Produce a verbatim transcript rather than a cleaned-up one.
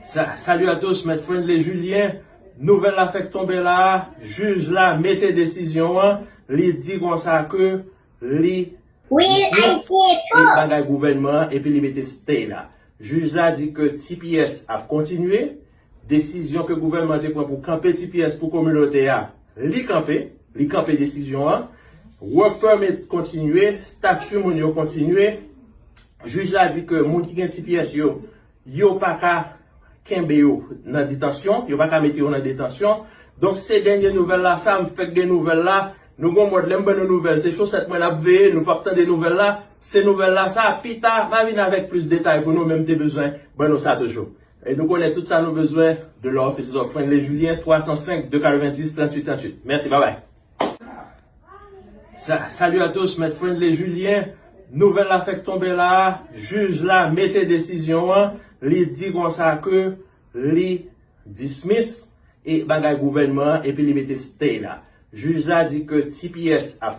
Sa, salut à tous, Mèt Friendly Julien. Nouvèl la fèk tonbe la, jij la mete desizyon an, li di konsa ke li Wi, Ayiti Enfo. Bagay gouvènman an epi li mete stay la. Jij la di ke T P S ap kontinye. Desizyon ke gouvènman te pran pou kanpe T P S pou kominote a, li kanpe, li kanpe desizyon an. Work permit kontinye, stati moun yo kontinye. Jij la di ke moun ki gen T P S yo, yo pa ka kenbe yo nan detansyon, yo pa ka mete yo nan detansyon. Donk se dènye nouvèl la sa, m fèk gen nouvèl la. Nou gon mòd lè m ban nou nouvèl, se chosèt mwen n ap veye, nou p ap tande nouvèl la. Se nouvèl la sa, pita m a vin avèk plis detay pou nou, men m te bezwen ban nou sa toujou. E nou konnen tout sa nou bezwen de la offices of Friendly Julien, twa san senk, de katrevenndis, tranntuit tranntuit. Mèsi, babay. Sa, salut à tous, Mèt Friendly Julien. Nouvèl la fèk tonbe la, jij la mete desizyon an, li di konsa ke li dismiss e bagay gouvènman an epi li mete stay la. Jij la di ke T P S ap